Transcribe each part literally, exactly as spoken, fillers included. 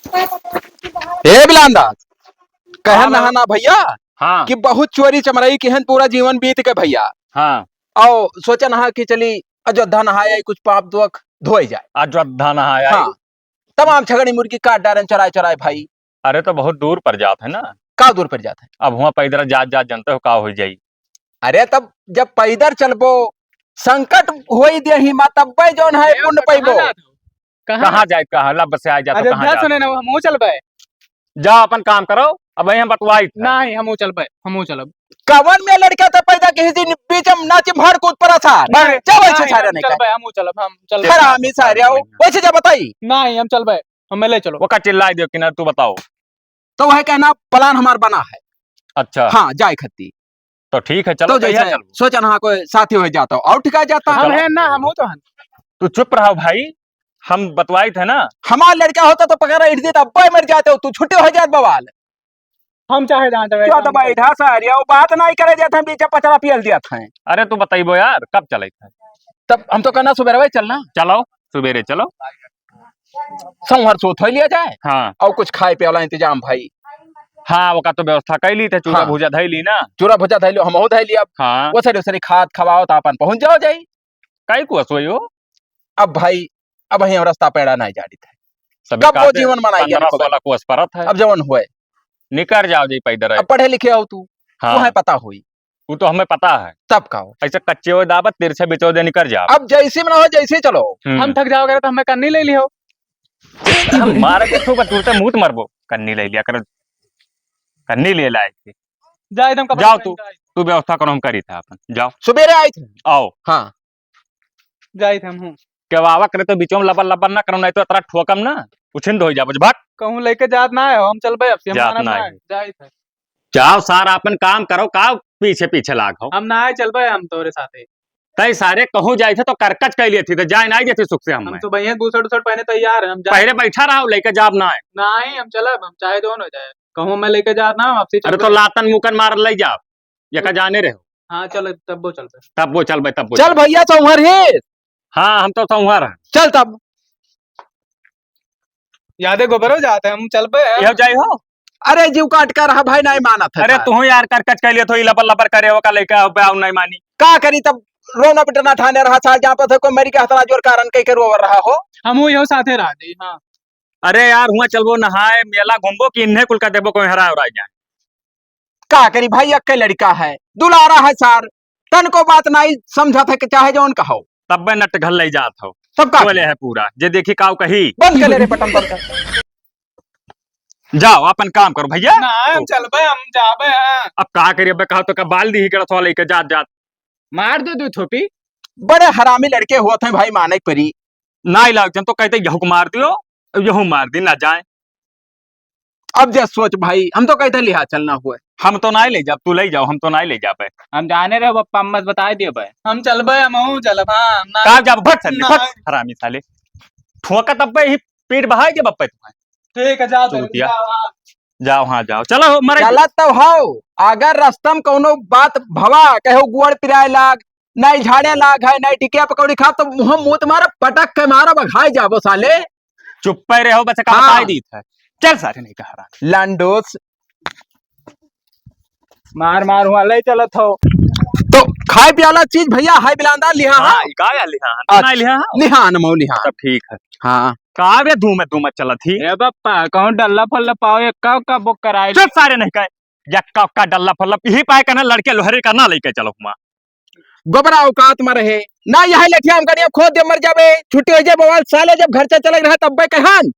हे बिलांदा, कहन हाँ, नहा ना भइया हाँ। कि बहुत चोरी चमराई किहन पूरा जीवन बीत के भइया। हाँ। अउ सोचन हा कि चली अयोध्या नहाए आई, कुछ पाप दुख धोए जाए। अयोध्या नहाए आई। हाँ। तमाम छगड़ी मुर्गी काट डारन चराए चराए भाई। अरे तो बहुत दूर पर जात है ना। का दूर पर जात है? अब हुआं पैदल जात जात जानते हो का होइ जाई। अरे तब जब पैदल चलबो, संकट होई देही मा, तब्बे जौन है ए, पुण्य तो कहाँ पैबो। जात हो? कहाँ कहाँ जात? जाए, कहाँ लब से आ जात हो, कहाँ अयोध्या जात सुने हो? ना, हमहू चलबे। जा अपन काम करो, अब हम बतवाई थे। नहीं, हमहू चलबे, हमहू चलब। कवन में लड़का तो पैदा किही दिन बीच में नाची भर कूद पड़ा था। नहीं, चल वैसे नहीं, सारे हम नहीं चलबे, कहे। हमहू चलब, हम चलबे। हरामी सारे आओ, वैसे जा बताई। नहीं, हम चलबे, हमें ले चलो। वो का चिल्लाई दियो कि ना, तू बताओ। तो वह कहना plan हमार बना है। अच्छा। हाँ, जाए खत्ती। तो ठीक है, चलो, तो कहिया जैसे चलबो? सोचन हाँ, कोई साथी हो जाता हो और ठिका जाता। हम चलो। हैं ना, हम हो तो हैं। तू चुप रहो भाई, हम बतवाई थे ना। हमार लड़का होता तो पकड़ा इठ देता, अब्बे मर जाते हो, तू छुट्टी हो जात बवाल। हम चाहे जहाँ जावे, क्यों हम तो बैठा सारी, वो बात नहीं करे जात, हम बीच पचड़ा पियल दिया था। अरे तू बताइबो यार, कब चले थे? तब हम तो कहना सुबेरवे चलना। चलो, सुबेरे चलो। संभर सोत हो लिया जाए। हाँ। और कुछ खाए पिए वाला इंतजाम भाई। हाँ, ओका तो व्यवस्था कर ली थे, चूरा हाँ। भुजा धई ली ना। चूरा भुजा धई लो, हमहू धई ली अब। हाँ। वो सरे, वो सरे खात खवाओ तो अपन पहुँच जाओ जाई। काई को असोई हो? अब भाई, अब हम रास्ता पैड़ा नहीं जानी थे। तबे कब वो कहते जीवन बनाई पन्द्रह जानी सोलह को असपरत है। अब जवन हुए। निकर जाओ जी पैदल है। अब पढ़े लिखे हो तू, हाँ। वो है पता हुई। वो तो हमें पता है। तब का हो? ऐसे कच्चे हो दाबत, तिरछे बिचौदे निकर जाओ। अब जैसे बना हो, जैसे चलो। हम्म। हम थक जाओगे तो हमें कन्नी ले लियो। मारे के तू बतूरते मुंह मरबो। कन्नी ले लिया कर, कन्नी ले लाए थे। जाए तुम कब जाओ जाओगे? तू, तू व्यवस्था करो, हम करी था अपन। जाओ। सुबेरे आई थे। आओ। हाँ। जाई थे हमहूँ। केहू आवा करे तो बीचों में लबर लबर ना करो, नहीं तो अतरा ठोकम ना, उछिंद हो जाबो, भाग। कहूँ लेके जात ना है, हम चलबे अब से, हम जात मानब ना ना है। है, जाई थे। जाओ सार, अपन काम करो, का पीछे पीछे लाग हो? हम ना आए, चलबे हम तोरे साथे। तई सारे कहूँ जाई थे तो करकच कह लिए थी, तो जाए ना देती सुख से हम हम। तो भैया बूसट उसट पहने तैयार है, हम जाए। पहले बैठा रहो, लेके जाब ना है। नहीं, हम चलब, हम चाहे जौन हो जाए, कहूँ मैं लेके जात ना, हम आपसे अरे तो चलबे। लातन मुकन मार ले जाब, ये का जाने रहो। हाँ, चल, तब वो चलबे। तब वो चलबे, तब वो चल चलबे। भैया, संभर ही। हाँ, हम तो संभर हैं। चल तब। यादे गोबरो जाते, हम चलबे। यह जाई हो? अरे, जीव काट कर रहा भाई, नहीं मानत है अरे, सार। तू यार करकच कह लिया, थोड़ी लबर लबर करे, वो का लेके आओ, आओ, नहीं मानी। का करी तब, रोना पिटना ठाने रहा सार, जहाँ पर थे कोई मरी के हथला जोर कारण कह के रोवर रहा हो। हम वो यो साथे रह जाई, हाँ। अरे यार, हुआं चलबो नहाए, मेला घूमबो कि इन्हें कुल का देबो, कोई हरा उरा जाए। का करी भाई, अक्के लड़का है, दुलारा है सार, तन को बात नाई समझत है कि चाहे जौन कहो। तब मैं नट घर ले जात हो। तब का बोले करी? है पूरा, जे देखी काऊ कही। बंद कर ले रे बटन, बंद कर। जाओ, अपन काम करो भैया। ना, हम चलबे, हम जाबे हैं। अब का करी, अब कहा तो का बाल दी ही कड़ा थोड़ा लेके जात जात। मार दे दो थोपी। बड़े हरामी लड़के हुआ थे भाई, माने के परी। नाई लाग जन तो कहते यहू को मार दियो, यहू मार दी ना जाए। अब जे सोच भाई, हम तो कहते लिहा चलना हुए। हम तो नाई ले जाब, तू ले जाओ, हम तो नाई ले जाबे। हम जाने रहे बप्पा, अम्मा से बताए दियो बे। हम चलबे, हम हूँ चलब, हाँ, हम ना का जाब, भट साले, ना। भट, हरामी साले। ठोका तब पे ही पीठ बहाई दे बप्पे तुम्हें। ठीक है, जाओ, चूतिया। जाओ, हाँ। जाओ, हाँ, जाओ। चलो, मरे। चलत तो हो, अगर रस्ता में कौनो बात भवा, कहो गुड़ पिराए लाग, नहीं झाड़े लाग है, नहीं टिकिया पकौड़ी खाब, तो मुँह मुँह तुम्हारा पटक के मारा, बघाई जाबो साले। चुप्पे रहो, बस का हाँ। बताई दी था। चल सारे, नहीं कहा रहा। लंडोस। मार, मार, हुआ ले चलत हो। तो खाए पियाला चीज भैया, हाय बिलांदा लिहा हाँ, हाँ। ई का या लिहा? अच्छा। नहीं लिहा हाँ? लिहा न मऊ लिहा। सब ठीक है। हाँ। का बे धूम धूम चलत ही? ए बप्पा, कहूँ डल्ला फल्ला पाओ, एक्का उक्का बुक कराए। चुप सारे नहीं कहे। यक्का उक्का डल्ला फल्ला, यही पाए कहना लड़के लोहरे का ना लेके चलो हुआ। गोबरा औकात में रहे। ना यह लेठिया हम गड़िया खोद दे मर जाबे, छुट्टी हो जाए बवाल साले, जब घर से चले रहा तब बे कहन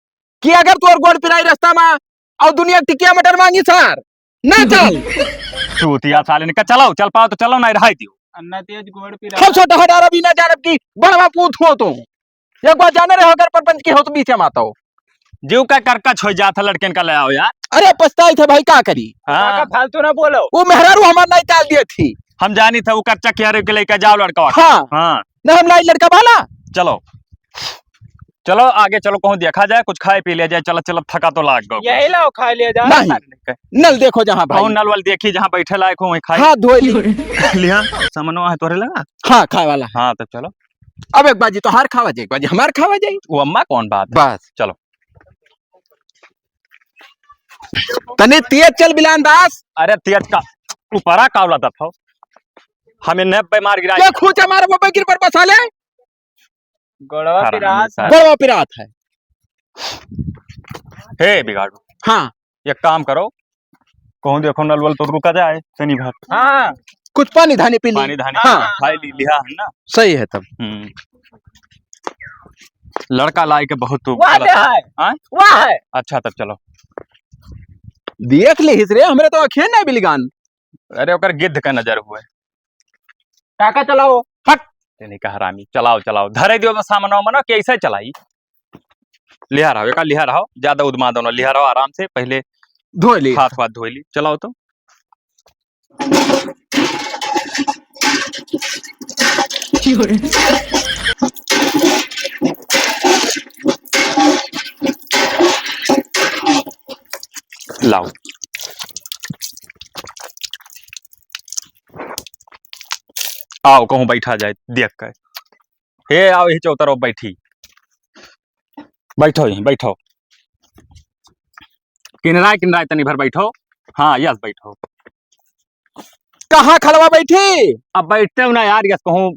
कि अगर तोर गोड़ पिराई रास्ता में और दुनिया टिकिया मटर मांगी सार, ना चल। चूतिया साले ने कहा, "चलाओ, चल पाओ तो चलाओ, नहीं रहाई दियो।" अन्ना तेज गोड़ पिराई। हम छोटा हटारा भी ना जानब कि बड़वा पूत हो तो। एक बार जाने रहे अगर परपंच की हो तो बीच में आता हो। जीव का करकच हो जात है लड़कन का ले आओ यार। अरे पछताई थे भाई, का करी? हाँ। काका फालतू ना बोलो। वो मेहरारू हमार नहीं टाल दिए थी। हम जानी थे वो कच्चा किया रे के लेके जाओ लड़का। हाँ। हाँ। ना हम लाई लड़का वाला। चलो। चलो आगे चलो, कहूँ देखा जाए, कुछ खाए पी लिया जाए। चलो, चलो, थका तो लाग गो। यही लाओ, खा लिया जाए। नहीं। नल देखो जहाँ भाई। कहूँ नल वल देखी, जहाँ बैठे लायक हो, वहीं खाई। हाथ धोए ली। लिहा, समनो है तोरे लगा? हाँ, खाए वाला है। हाँ, तो चलो। अब एक बाजी तोहार खावा जाए, एक बाजी हमार खावा जाए। वो अम्मा कौन बात है? बस। चलो। तनी तेज चल बिलान दास। अरे तेज का ऊपरा कावला दत हो, हमें नब्बे मार गिरा। क्या खूंचा मार वो बगिर पर बसा ले। गोड़वा हरामी पिरात। साला। गोड़वा पिरात है। हे बिगाड़ू। हाँ। एक काम करो, कहूँ देखो नल वल तो रुका जाए, तनी भर। हाँ। कुछ पानी धानी पी ली। पानी धानी हाँ। खाई ली, लिहा है ना? सही है तब। हम्म। लड़का लाई के बहुत तू वाह गलत दे है। हाँ? वाह है। अच्छा, तब चलो। देख ली हिस रे, हमरे तो अखियन नहीं बिलगान। अरे, ओकर गिद्ध का नजर हुए। काका चलाओ। हट। तेने का हरामी, चलाओ, चलाओ, धरे दियो बस सामान वामान, कैसे चलाई? लिहा रहो, एका लिहा रहो, ज्यादा उदमा दो ना, लिहा रहो आराम से, पहले धो ली। हाथ वाथ धो ली, चलाओ तो। लाओ। आओ, कहूँ बैठा जाए, देख के। हे, आओ, यही चौतरो बैठी। बैठो, यहीं बैठो। किनराय, किनराय, तनी भर बैठो। हाँ, यस, बैठो। कहाँ खलवा बैठी? अब बैठते हो ना यार, यस, कहूँ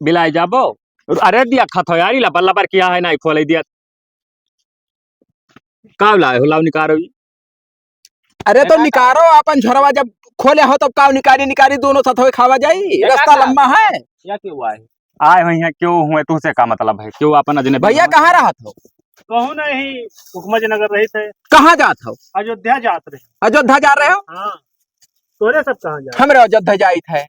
बिलाए जाबो। अरे, दिया खत हो यार, ई लबर लबर किया है, ना खोले दिया। का लाए हो, लाओ निकारो ई। अरे तो देखा निकारो अपन झोरवा, जब खोले हो तब का निकारी निकारी दोनों साथ होए खावा जाई, देखा रास्ता था। लंबा है। या क्यों हुआ है? आए हुए हैं, क्यों हुए, तुझसे का मतलब है? क्यों अपन अजनबी भैया हो? कहाँ रहत हो? कहूँ नहीं, हुकमत नगर रहित है। कहाँ जात हो? अयोध्या जात रहे। अयोध्या जा रहे हो? हाँ। तोरे सब कहाँ जात? हमरे अयोध्या जाइत है।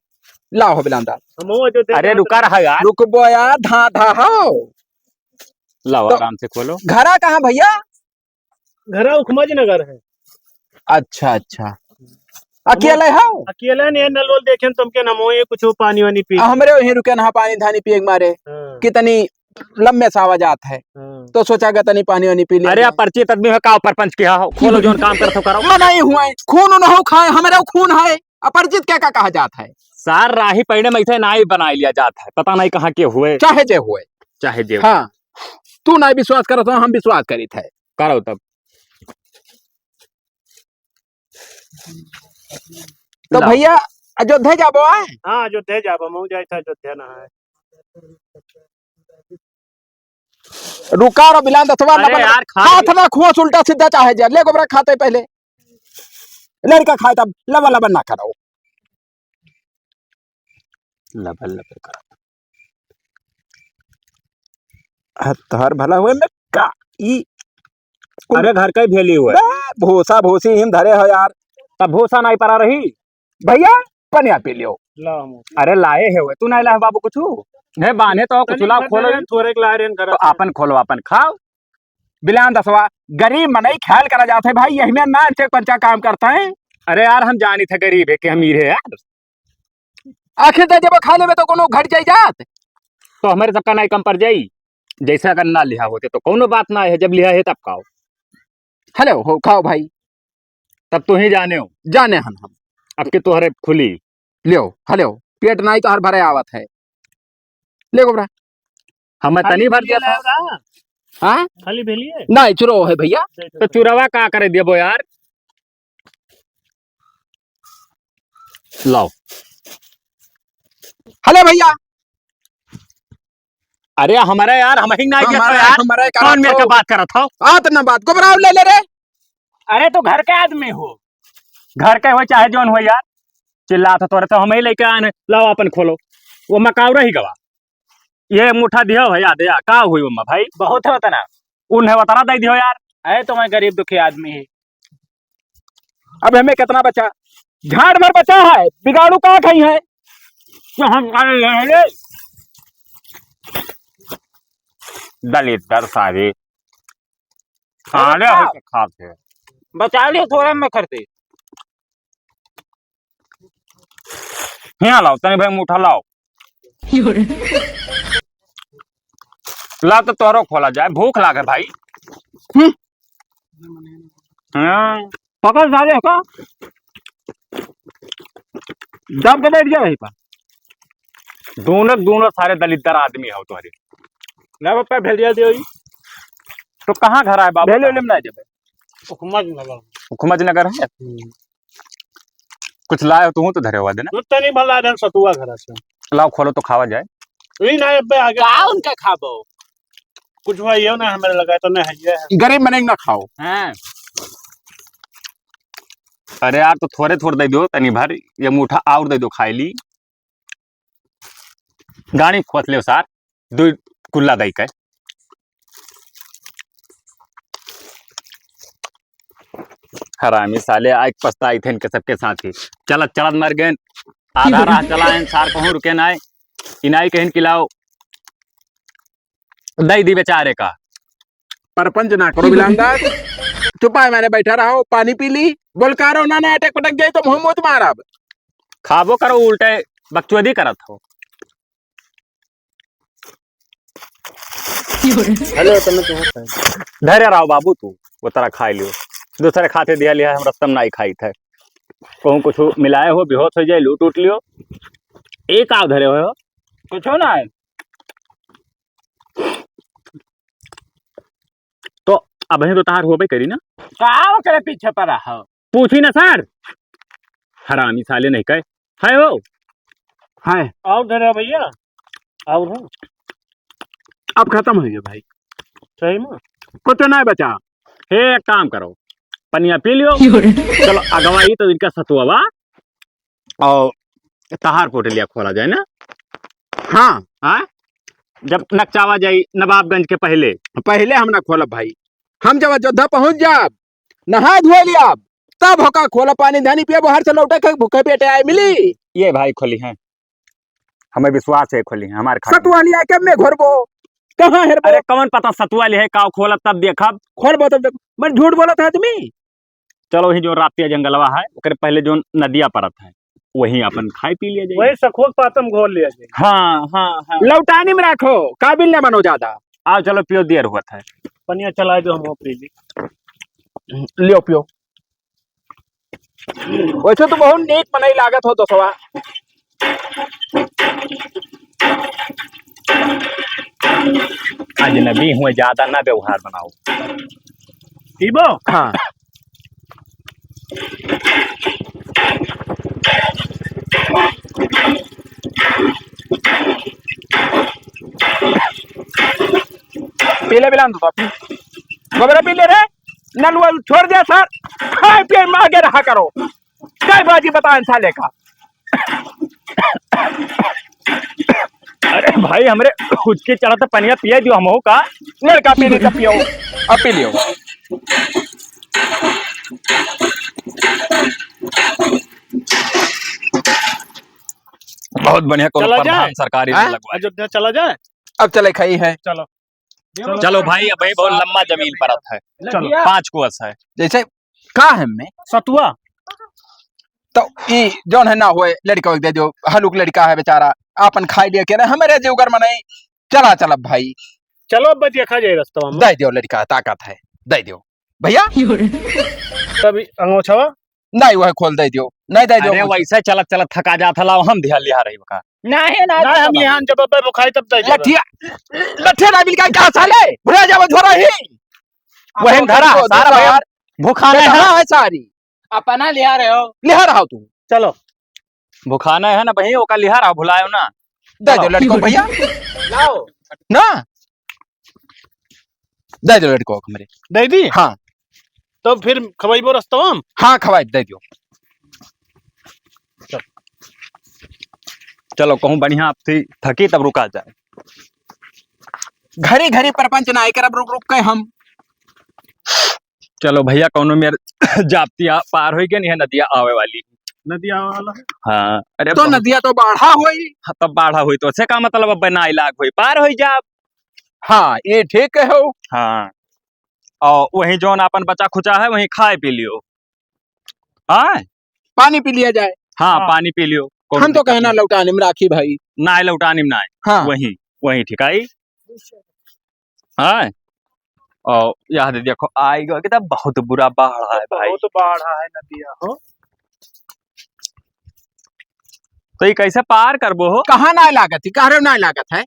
लाओ हो बिलांदा। हम अयोध्या अरे जात रुका रहे। रहा यार। रुकबो यार, धा धा हो। लाओ तो आराम से खोलो। घरा कहाँ भैया? घरा उखमज नगर है। अच्छा, अच्छा। अकेले हो? अकेले नहीं, नल वल देखेन तुमके नमो ये कुछ पानी वानी पी। आ, हमरे वहीं रुके नहा पानी धानी पिए के मारे। हाँ। कितनी लम्बे सावा जात है। हाँ। तो सोचा गया तनी पानी वानी पी लिया अरे जाए। अपरिचित आदमी हो का, ऊपर पंच किया हो, खोलो जोन काम करत हो करो। मनाई हुए, खून न हो खाए, हमरे खून है, अपरिचित क्या का कहा जात है? सार राही पहले में इसे नाई बनाई लिया जात है, पता नहीं कहाँ के हुए। चाहे जे हुए। चाहे जे हुए। हाँ। तू नाई विश्वास करत हो, हम विश्वास करीत है। करो तब। तो लाओ। भैया अयोध्या जाबो आए? हाँ, अयोध्या जाबो, मऊ जाए था अयोध्या ना है। रुका रो बिलान दसवा अरे लबा लबा। यार, खा हाथ ले। ना खोस उल्टा सीधा चाहे जा, ले गोबरा खाते पहले। लड़का खाए तब लबा लबा ना करो। लबा लबा करो। हाँ, तोहर भला हुए में का ई अरे घर का ही भेली हुआ है। बे, भूसा भूसी हिम धरे हो यार। तब भूसा नहीं परा रही। भैया, पनिया पी लियो। लाओ हम। अरे लाए है वो, तू नहीं लाए बाबू कुछ? हे बाने तो कुछ तनी लाओ, भर खोलो दे, ही। थोड़े के लाए रहन घर तो से। आपन खोलो, आपन खाओ। बिलान दसवा, गरीब मनई ख्याल करा जात है भाई, यही में ना चेक पंचा काम करता है। अरे यार, हम जानी थे गरीब है कि अमीर है यार। आखिर तो जब खा लेबे तो कोनो घट जाई जात। तो हमारे सबका नाई कम पड़ जाई। जैसे अगर ना लिहा होते तो कोनो बात ना है, जब लिहा है तब खाओ। हेलो, हो खाओ भाई। तब तू ही जाने हो। जाने हन हम। अब के तोहरे खुली। लियो, हेलो, पेट नाई तोहर भरे आवत है। ले गोबरा। हम खाली तनी भर भेलिए दिया था। लाए रहा? हाँ? खाली भेलिए? नहीं, चुरो है भैया। दे दो। तो चुरवा का करे देबो यार? लाओ। हेलो भैया। अरे हमारा यार, हम ही ना हमारा, यार। हमारा कौन मेरे का बात करत हो? आत ना बात, गोबराव ले ले रे। अरे तो घर के आदमी हो। घर के हो चाहे जौन हो यार। चिल्लात हो तोरे तो हम ही लेके आए हैं। लाओ अपन खोलो। वो मकाऊ रही गवा। ये मुठा दिया हो याद है, का हुई ओमा भाई? बहुत है उतना। उन्हें उतना दे दियो यार। अरे तो मैं गरीब दुखी आदमी है। अब हमें कितना बचा? झाड़ भर बचा है, बिगाड़ू का खाई है? तो हम खा ले, ले, ले। दलिद्दर सारे। अरे सारे का? होके खाते हैं। बचा लियो थोड़ा में करते। हियाँ लाओ, तनी भाई मुठा लाओ। ला तो तोहरो खोला जाए, भूख लागे भाई। हम्म। हाँ। पकड़ साले का। दब के बैठ गया वहीं पर। दोनों, दोनों सारे दलिद्दर आदमी हो तोहरे। ना बापा, भेलिया दियो ई। तो कहाँ घर आए बाबू? भेलिया लेम ना जबे। हुकमत नगर। हुकमत नगर है? हम्म। कुछ लाए हो तुहूँ तो धरे हुआ देना। दूध तनी भला देन सतुआ घर से। लाओ खोलो तो खावा जाए। ई ना अबे आगे। का उनका खाबो? कुछ हुआ यो ना हमारे लगा तो ना है ये है। गरीब मने ना खाओ। हाँ। अरे यार तो थोड़े थोड़े दे दो, तनी भर ये मुठा और दे दो खाए ली। गाड़ी खोस ले सार, दो कुल्ला दई के। हरामी साले, आइ पछताई थे इनके सबके साथ ही। चलत चलत मर गए, आधा राह चला है, सार कहूँ रुके ना है। इनाई कहिन कि लाओ, दई दी बेचारे का। परपंच ना करो बिलांदाज, चुपाए मारे बैठा रहो, पानी पी ली, बोल का रहो ना, ना अटक पटक जाए तो मुँह मुँह मारब। खाबो करो, उल्टे बकचोदी करत हो। हेलो, तने तो होता है। धैर्य रहो बाबू, तू वो तरह खाई लियो, दूसरे खाते दिया लिया, हम रस्तम नाई खाई थे। कहूँ कुछ मिलाए हो, बेहोश हो जाए, लूट उठ लियो। एक आव धरे हो, कुछ हो ना है। तो अबहीं तो तहार होबे करी ना। का ओकरे पीछे पड़ा हो? पूछी ना सर। हरामी साले नहीं कहे। है हो? है। और धरे भैया? और हो? अब खत्म हो गया भाई। सही में? कुछ नहीं बचा। हे, एक काम करो, पनिया पी लियो। चलो, अगवा ई तो इनका सतुआ बा। और तहार पोटलिया खोला जाए ना? हाँ। हाँ? जब नकचावा जाई नवाबगंज के पहले। पहले हम ना खोलब भाई, हम जब अयोध्या पहुँच जाब, नहा धोए लियाब, तब होका खोलब, पानी धानी पियब, बाहर से लौटे के भूखे पेटे आए मिली। ये भाई खोली हैं, हमें विश्वास है खोली हैं, हमारे खातिर। सतुआ लिया के मैं घोरबो, कहाँ हेरबो? अरे कौन पता सतुआ लिहे का खोलब तब देखब। खोलबो तब देख, मैं झूठ बोलत है आदमी। चलो, वही जो रातिया जंगलवा है, ओकरे पहले जो नदिया पड़त है, वही अपन खाए पी लिया जाए। वही सखोक पातम घोल लिया जाए। हाँ, हाँ, हाँ। लौटानी में राखो, काबिल न बनो ज्यादा। आओ, चलो, पियो, देर होत है। पनिया चला दो, हम पी ली। लियो, पियो। वैसे तो बहुत नीक मनई लागत हो दोस्तवा। अजनबी हुए, ज्यादा ना व्यवहार बनाओ। पीबो? हाँ। पी ले बिलान तो पी। गोबरा पी ले रे। नलुआ छोड़ दे सर। खाए पिए में आगे रहा करो। काय बाजी बताएं साले का। अरे भाई, हमरे हुचकी चढ़त, पनिया पिया दियो हमहू का। लड़का पी ली तो पियो। अब पी लियो। बहुत बढ़िया, कोनो चला जाए। प्रधान सरकारी में हाँ? लगवा। अयोध्या चला जाए। अब चले खाई है। चलो। चलो भाई, अब बहुत लंबा जमीन परत है। चलो। पाँच कोस है। जैसे का है में? सतुआ। तो ई जौन है ना होए, लड़का के दे दियो, हलुक लड़का है बेचारा, आपन खाई लिया के ना, हमरे जे उगर मनई, चला चला भाई। चलो अब देखा जाए रस्तवा में। दे दियो लड़का, ताकत है, दे दियो। भैया? तब ई अंगोछवा? नहीं, वह खोल दे दियो, नहीं दे दियो अरे कुछ। वैसे चलत चलत थका जात हला, हम ध्यान लिहा रही का। नहीं, नहीं, नहीं, हम नहीं। लिहान जब अब्बे बुखाई तब दे दियो। लठिया, लठिया ना मिल का क्या साले? भुला जावे झोरा ही। वही धरा है, सारा भैया, भुखाना है। है सारी। अपना लिहा रहे हो। लिहा रहा तू। चलो। भुखाना है ना बही, ओका लिहा रहा, भुलायो ना। दे दो चलो। लड़को भैया। लाओ। ना। दे दो लड़को हमरे। दे दी? हाँ। तो फिर खवाइबो रस्तवा में? हाँ, खवाई, दे दियो। चलो, कहूँ बढ़िया आप थी, थकी तब रुका जाए। घरी घरी परपंच ना आए करब, रुक रुक के हम। चलो भैया, कौनो मेर जापतिया पार होई गए, नहीं है नदिया आवे वाली। नदिया आवे वाला है? हाँ, अरे तो बहुत नदिया तो बाढ़ा होई। हाँ, तब बाढ़ा होई तो से का मतलब, अब ना इलाक होई, पार होई जाब। हाँ, ये ठीक है हो। हाँ, और वही जौन आपन बचा खुचा है, वही खाए पी लियो। हाँ? पानी पी लिया जाए। हाँ, हाँ। पानी पी लियो। कौन हम तो दिक्कत कहना नहीं। लौटानी में राखी भाई। ना लौटानी में ना। हाँ। वही, वही ठिकाई। हाँ। और यहाँ दे देखो, आई गो, कितना बहुत बुरा बाढ़ है भाई। बहुत बाढ़ है नदिया हो। तो ये कैसे पार करबो हो? कहाँ ना लागत है, कहाँ ना लागत है?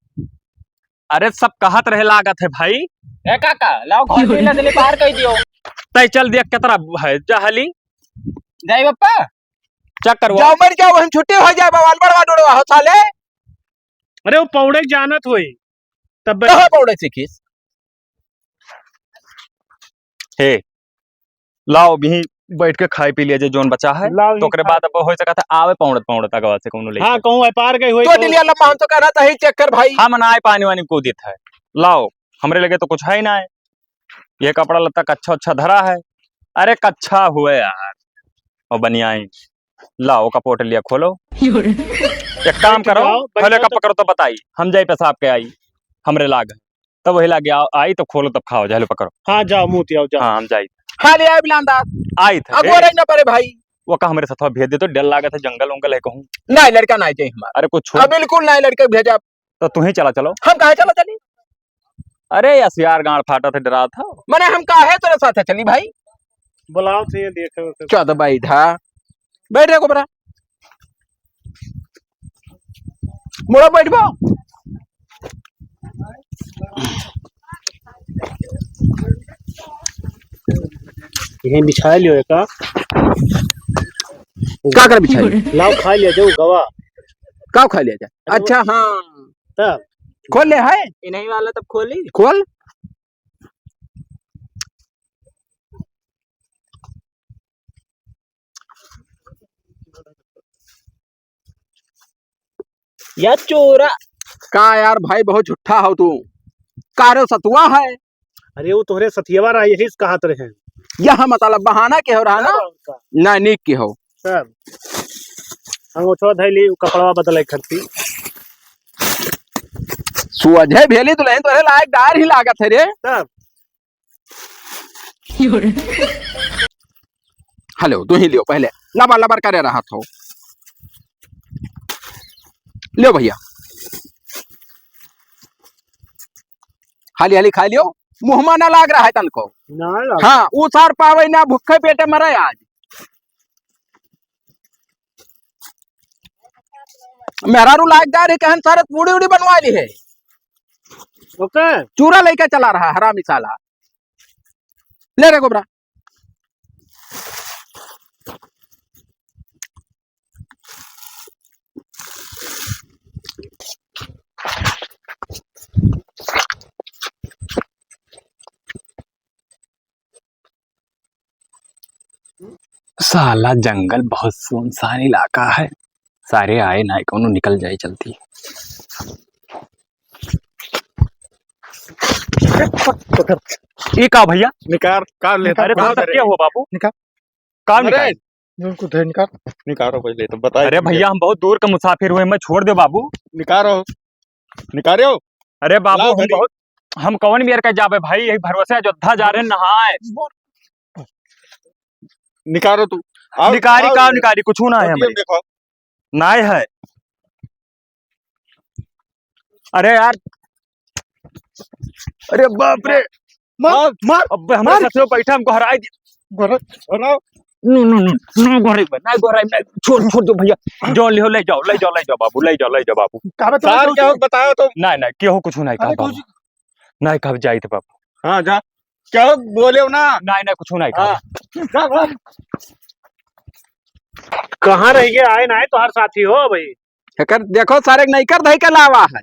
अरे सब कहत रहे लागत है भाई। ए काका, लाओ घर पीला से पार कर दियो। तै चल देख केतरा है, जा हाली। जाई बप्पा। चेक करवा। जाओ मर जाओ, हम छुट्टी हो जाए, बवाल बड़वा डोड़वा हो साले। अरे वो पौड़े जानत होई, तब कहाँ पौड़े सीखिस? हे, लाओ, अभी बैठ के खाई पी लिया जे जोन बचा है। लाओ, तो ओकरे बाद अब हो सकता है आवे पौड़त पौड़त अगवा से कौनो लेके। हाँ, कहूँ व्यापार गई होई तो तो। डिलिया लम्बा, हम तो कहना चाहिए चेक कर भाई। हम ना आए पानी वानी कूदित है। लाओ, हमरे लगे तो कुछ है ही ना है। ये कपड़ा लत्ता कच्छा उच्छा धरा है। अरे कच्छा हुए यार, और बनियाई। लाओ, ओका पोटलिया खोलो। एक काम करो, जाओ, बैठो खोले का तो। पकड़ो तो बताई, हम जाई पेशाब के आई, हमरे लाग। तब वही लागे आ-, आई तो खोलो तब खाओ, जाए लो पकड़ो। हाँ, जाओ, मुँह तियाओ, जाओ। हाँ, हम जाई। खा लिया है बिलांदा। आई था, अगुआ ए। रही ना पड़े भाई। वो का हमरे साथ भेज दे तो डर लागत है, जंगल उंगल है कहूँ। नहीं, लड़का नहीं चाहिए हमारा। अरे कुछ छोड़। हाँ, बिल्कुल नहीं, लड़का भेजा। तो तू ही चला चलो। हम काहे चला चली? अरे यार, सियार गांड फाटा थे, डरा था। मने हम काहे तोरे साथ चली भाई? बुलाओ थे, ये देखे उसे। क्या तो बैठा, बैठ रे कोबरा, मुड़ा बैठबो। यहीं बिछा लियो एका। का कर बिछाई? लाओ, खा लिया जाओ गवा। का खा लिया जाए? अरे वो अच्छा, हाँ। तब? खोल ले है? ये नहीं वाला तब खोली? खोल। या चोरा। का यार भाई, बहुत झूठा हो तू। कारो सतुआ है। अरे वो तोहरे सथियवा रहा, यही से कहत रहे। यह मतलब बहाना के हो रहा ना? और का? ना, नीक के हो। तब अंगोछवा धैली, कपड़वा बदले खरती। सुअझे भेली दुल्हन तोहरे लायक डार ही लागत है रे। तब हेलो, तू ही लियो पहले, लबर लबर करे रहा थो। लियो भैया, हाली हाली खा लियो, मुँह मा ना लाग रहा है तनको। ना लाग। हाँ, उ सार पावे ना, भूखे पेटे मरे आज। मेहरारू लायकदार है, कहन सारे पूड़ी उड़ी बनवा ली है। ओके। चूरा लेके चला रहा हरामी साला। ले रे गोबरा। साला जंगल बहुत सुनसान इलाका है, सारे आए ना कौनो निकल जाए चलती। ई का भैया? निकार, का लेता? अरे, कहाँ तोहरा से के हो बाबू? निकार। का अरे, निकार? बिल्कुल थे निकार। निकारो पहले तो बताए अरे तुम भैया, क्या? हम बहुत दूर का मुसाफिर हुए, मैं छोड़ दे बाबू। निकारो, निकारो। अरे बाबू, लाओ हम घड़ी। बहुत, हम कौन मेर का जाबे भाई, यही भरोसे अयोध्या जा रहे हैं नहाए। निकारो तू। आओ, निकारी आओ का इधर। निकारी, कुछ ना है तो ये हमारे। देखो। नाय है। अरे यार, अरे बाप रे। मार, मार, अबे हमारे मार। साथ में बैठा, हमको हराई दे। गोरा, गोरा। नो, नो, नो, नो, गोरे बा, ना गोरे बा, छोड़, छोड़ दो भैया। जो ले हो, ले जाओ, ले जाओ, ले जाओ बाबू, ले जाओ, ले जाओ बाबू। का बताओ सार तो? क्या हो, बताओ तो। ना, ना, केहू कुछ नहीं कहा अरे बाबू। कुछ ना कहा जाइत बाबू। हाँ, जा। क्या हो, बोले हो ना? ना, ना, कुछ नहीं कहा। हाँ। जा, जा। कहाँ रह गए? आए ना, आए तो हर साथी हो भाई। एकर देखो सारे नैकर धई के लावा है।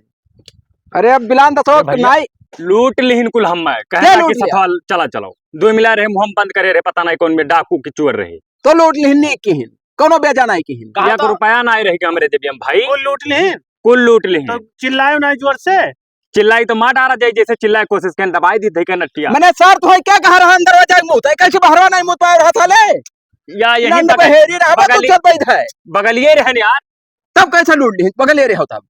अरे अब बिलान दसो अरे भैया, नाई। लूट लिहिन कुल हम, मैं के कहना लूट कि लिया? सफल चला चलो। दो मिला रहे, मुँह बंद करे रहे, पता नहीं कौन में डाकू की चोर रहे। तो लूट लिहिन नहीं किहिन, कोनो बेजा नहीं किहिन। कहा एक तो रुपया नहीं रह गया हमरे जेबिया में भाई। कुल लूट लिहिन? कुल लूट लिहिन। तो चिल्लायो ना जोर से। चिल्लाई तो मार डारा जाए, जैसे चिल्लाए कोशिश के दबाई दी धई के नटिया। मने सर तो है क्या कहा रहा अंदर हो जाए मुँह, तो कैसे बहरवा नहीं मुँह पाए रहा था ले? या यही नंद बगल-, बहेरी रहा, बगली-, चल बैठ है। बगलिए रहन यार। तब कैसे लूट लिहिन? बगले रहे हो तब।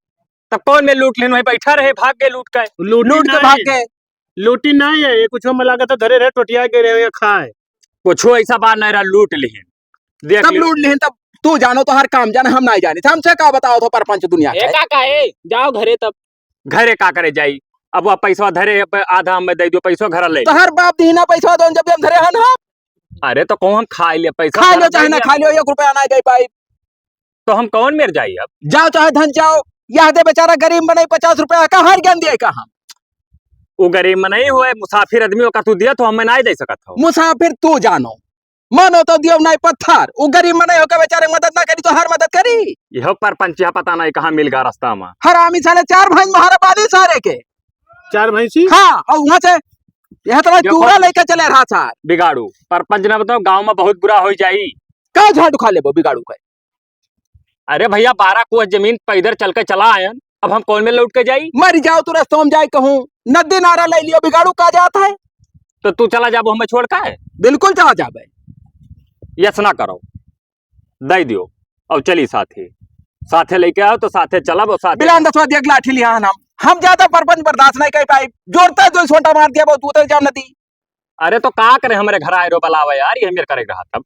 तब कौन में लूट लिहिन? वहीं बैठा रहे, भाग गए लूट के। लूटी लूट के नहीं। भाग गए। लूटी नहीं है, ये कुछ हमें लागत है धरे रहे, टोटिया के रहे, ये खाए। कुछ ऐसा बात नहीं रहा, लूट लिहिन। देख तब लियो। लूट लिहिन, तब तू जानो तो हर काम जाने, हम नहीं जाने। हमसे का बताओ तो परपंच दुनिया ए के? काका, ए, जाओ घरे तब। घरे का करे जाई? अब वह पैसवा धरे, अब आधा हमें दे दियो, पैसवा घर ले। तो हर बाप दीना पैसवा दो, जब हम धरे हैं ना। अरे तो कौन हम खा ले पैसा, खा घर लो चाहे दे ना दिया। खा लो, एक रुपया ना दे पाई। तो हम कौन मेर जाई अब? जाओ चाहे धन जाओ, यह दे बेचारा गरीब बने पचास रुपया का हर ज्ञान दिए का हम। उ गरीब मनई होए, मुसाफिर आदमी, ओका तू दिया तो हमें नाहीं दे सकत हो। मुसाफिर तू जानो, मानो तो दियो नाहीं पत्थर, उ गरीब मनई होके बेचारे मदद ना करी तो हर मदद करी। यहो परपंचिया पता नाहीं कहाँ मिल गा रस्ता मा। हरामी साले चार भैंस महारा बानी सारे के। चार भैंसी? हाँ, और वहाँ से यह तो भाई देखो, चूरा लेके चले रहा सार। बिगाड़ू, परपंच ना बताओ, गाँव मा बहुत बुरा होइ जाई। का झाड़ू खा लेबो बिगाड़ू के? अरे भैया, बारह कोस जमीन पैदर चल के चला आयन, अब हम कौन में लौट के जाई? मर जाओ तो रस्तों में जाए कहूँ, नदी नारा ले लियो, बिगाड़ू का जात है? तो तू चला जाबो हमें छोड़ का है? बिल्कुल चला जाबे। यस ना करो, दे दियो, अब चली साथे, साथे लेके आओ तो साथे चलब और साथे बिलान दसवा देख लाठी लिया हम, हम ज्यादा परपंच बर्दाश्त नहीं कर पाई, जोरते जो सोटा मार दिया, बहुत उतर जाओ नदी। अरे तो का करे, हमरे घर आए रो बलावे यार, ये मेरे करे रहा तब।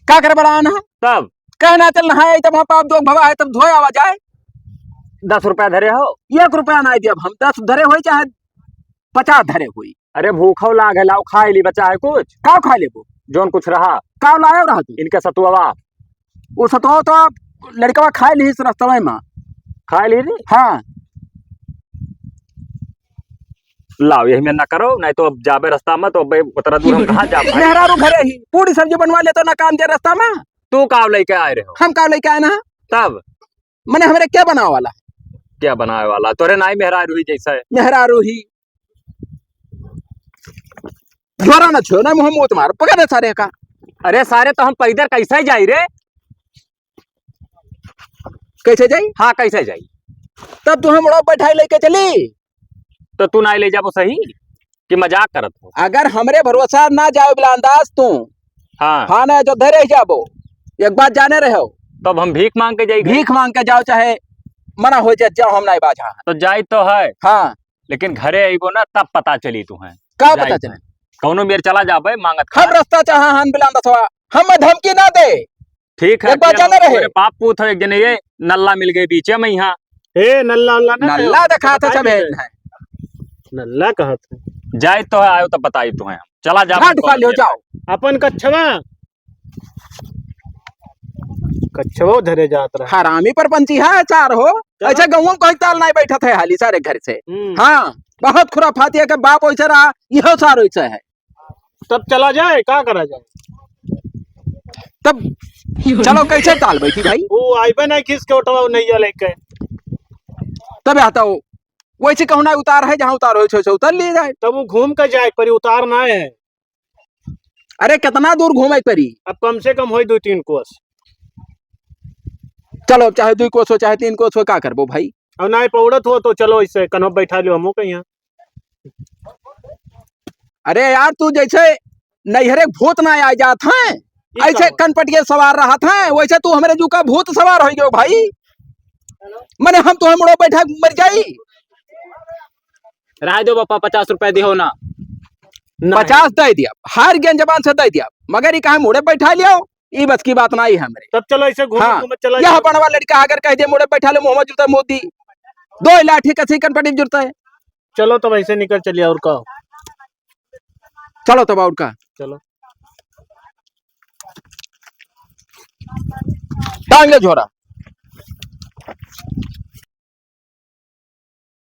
का करे बलान है? तब? कहना चल नहाए, तब हम पाप दोग भवा है, तब धोए आवा जाए। दस रुपया धरे हो? एक रुपया ना दिया, हम दस धरे होई चाहे पचास धरे होई। अरे भूखो लाग है, लाओ खाए ली, बचा है कुछ? का खा लेबो? जौन कुछ रहा। का लायो रहा तू? इनके सतुआवा। वो सतुआ तो लड़कवा खाए ली रस्तवे मा। खाए ली रे? हाँ। लाओ, यही में ना करो, नहीं तो अब जाबे रास्ता में तो अब उतना दूर हम कहाँ जा पाए? मेहरारू घरे ही, पूरी सब्जी बनवा ले तो ना काम दे रास्ता में। तू का लेके आए रहे हो? हम का लेके आए ना? तब? मने हमरे क्या बनावे वाला? क्या बनावे वाला? तोरे नाई मेहरारू ही जैसा है। मेहरारू ही। झोरा ना छो, ना मुँह मूत मार, पकड़ रे सारे का। अरे सारे, तो हम पैदल कैसे जाई रे? कैसे जाई? हाँ, कैसे जाई? तब तू हम लोग बैठाई लेके चली। तो तू ना ले जाबो सही कि मजाक करत हो? अगर हमरे भरोसा ना जाओ बिलांदाज तू, हाँ। हाँ ना, जो धरे जाबो, एक बात जाने रहो। तब हम भीख मांग के जाई घर? भीख मांग के जाओ, चाहे मना हो जाए, जाओ, हम नहीं बाझा। तो जाई तो है। हाँ। लेकिन घरे अइबो ना, तब पता चली तुहें। का जाई पता तुहें। चली? कौनो मेर चला जाबे मांगत हम खा। रास्ता चाहा हन बिलांदसवा, हम धमकी ना दे। ठीक है, एक बात जाने रहे। तोरे बाप पूत हो एक जने, ये नल्ला मिल गए बीचे में यहाँ। ए, नल्ला उल्ला ना नल्ला कहो, दिखा था बताई सब दे। है। नल्ला कहत है। जाए तो है, आयो तो बताई तुहें। चला जा, झाट अपन खा लियो, जाओ। अपन कच्छवा, कच्छवो धरे जात रहा। हरामी परपंची है चार हो। चलो। ऐसे गाँव में कोई ताल नहीं बैठत है हाली सारे घर से। हम्म। हाँ, बहुत खुराफाती है कि बाप वैसे रहा, यहो सार वैसे है। तब चला जाए, का करा जाए? तब चलो, कैसे ताल बैठी भाई? वो आइबे नहीं खींच के उठवा, वो नैया लेके। तब आता हो, वैसे कहूँ ना उतार है, जहाँ उतार हो, छो, छो उतार लिए जाए। तब वो घूम के जाए, पर उतार ना है। अरे, कितना दूर घूमे परी? अब कम से कम होई दो तीन कोस। चलो, चाहे दो कोस हो, चाहे तीन कोस हो, का करबो भाई? और ना पौड़त हो तो चलो, इसे कन्हो बैठा लियो, हमो कहीं। अरे यार, तू जैसे नैहरे के भूत ना आ जात हैं, ई ऐसे का? कनपटिया सवार रहत हैं, वैसे तू हमरे जू का भूत सवार हो गयो भाई। मने हम तो हमरो बैठा मर जाई। रह दो बापा, पचास रुपया दिहो ना। नहीं। पचास दे दिया, हार गया जबान से दे दिया, मगर ये कहा मुड़े बैठा लियो, ये बस की बात नहीं है हमरे। तब चलो ऐसे घूमत हाँ, घूमत चला यह जाओ। बड़वा लड़का अगर कह दे मुड़े बैठा ले, मुँह में जूता मोदी, दो लाठी कसी कनपटी जूता है। चलो तब ऐसे निकल चलिए, और का? चलो तब और का? चलो। टांग ले झोरा।